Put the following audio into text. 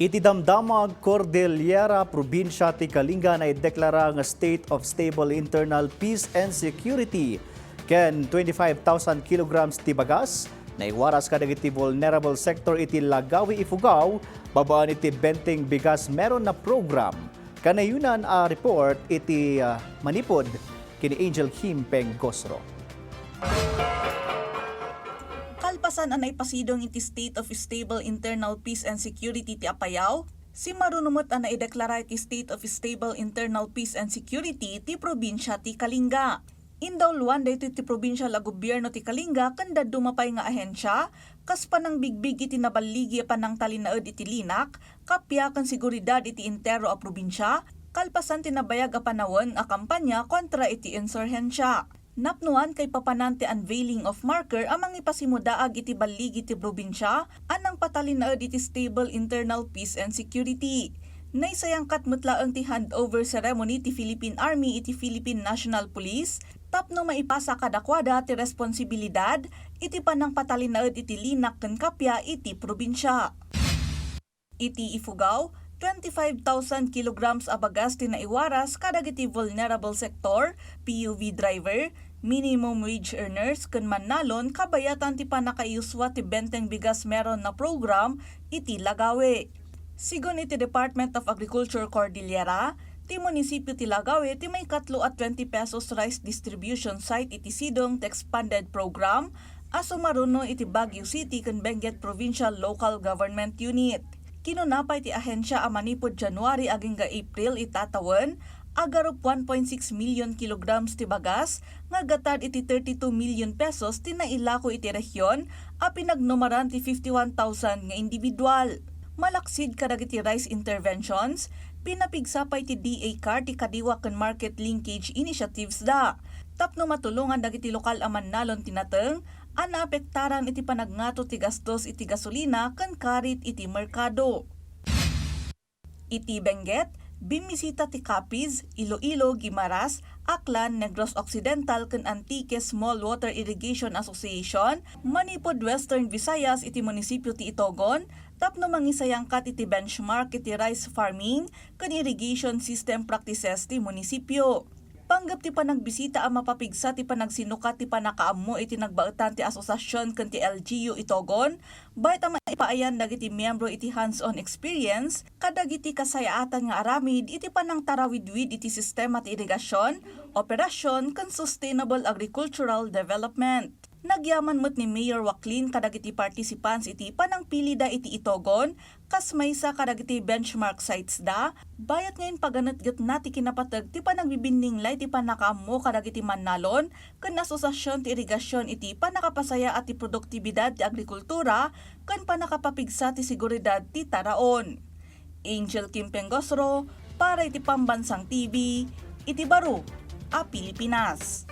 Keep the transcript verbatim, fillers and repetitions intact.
Iti damdamag Cordillera, probinsia ti Kalinga, naideklara nga state of stable internal peace and security ken twenty-five thousand kilograms ti bagas naiwaras kadagiti vulnerable sector iti Lagawe, Ifugao, babaen iti Benteng Bigas Meron na program. Kanayonan a report iti, ah, manipud ken ni Angel Kim Pengosro. Kalpasan a naipasidong iti State of Stable Internal Peace and Security ti Apayao, simmaruno met a naideklara iti State of Stable Internal Peace and Security ti probinsia ti Kalinga. Indauluan daytoy ti probinsial a gobierno ti Kalinga ken dadduma pay nga ahensia, kas panangbigbig iti naballigi a panangtalinaed iti linak, kappia ken seguridad iti entero a probinsia, kalpasan ti nabayag a panawen a kampanya kontra iti insurhensia. Napnoan kaipapanan ti unveiling of marker a mangipasimudaag iti balligi ti probinsia a nangpatalinaed iti stable internal peace and security. Naisayangkat met laeng ti handover ceremony ti Philippine Army iti Philippine National Police tapno maipasa kadakuada ti responsibilidad iti panangpatalinaed iti linak ken kappia iti probinsia. Iti Ifugao, twenty-five thousand kilograms a bagas ti naiwaras kadagiti vulnerable sector, P U V driver, minimum wage earners, ken mannalon kabayatan ti pannakaiyuswa ti Benteng Bigas Meron na program iti Lagawe. Sigun iti Department of Agriculture Cordillera, ti munisipio ti Lagawe ti maikatlo a twenty pesos rice distribution site iti sidong ti expanded program a sumaruno iti Baguio City ken Benguet Provincial Local Government Unit. Kinuna pay ti ahensia a manipud January agingga April ita tawen, agarup one point six million kilograms ti bagas nga aggatad iti thirty-two million pesos ti nailako iti rehion a pinagnumaran ti fifty-one thousand nga individual. Malaksid kadagiti rice interventions, pinapigsa pay ti D A CAR ti kadiwa ken market linkage initiatives da tapno matulongan dagiti lokal a mannalon ti nateng a naapektaran iti panagngato ti gastos iti gasolina ken karit iti merkado. Iti Benguet, bimmisita ti Capiz, Iloilo, Guimaras, Aklan, Negros Occidental ken Antique Small Water Irrigation Association manipud Western Visayas iti munisipio ti Itogon tapno mangisayangkat iti benchmark iti rice farming ken irrigation system practices ti munisipio. Panggep ti panagbisita a mapapigsa ti panagsinukat ti pannakaammo iti nagbaetan ti asosiasion ken ti L G U Itogon, bayat a maipaayan dagiti miyembro iti hands-on experience kadagiti kasayaatan nga aramid iti panangtarawidwid iti sistema ti irigasion, operasion, ken sustainable agricultural development. Nagyaman met ni Mayor Waclin kadagiti participants iti panangpilida iti Itogon kas maysa kadagiti benchmark sites da, bayat nga impaganetgetna ti kinapateg ti panagbibinningla iti pannakaammo kadagiti mannalon ken asosiasion ti irigasion iti pannakapasayaat ti produktibidad ti agrikultura ken pannakapapigsa ti seguridad ti taraon. Angel Kim Pengosro para iti Pambansang T V, iti baro a Pilipinas.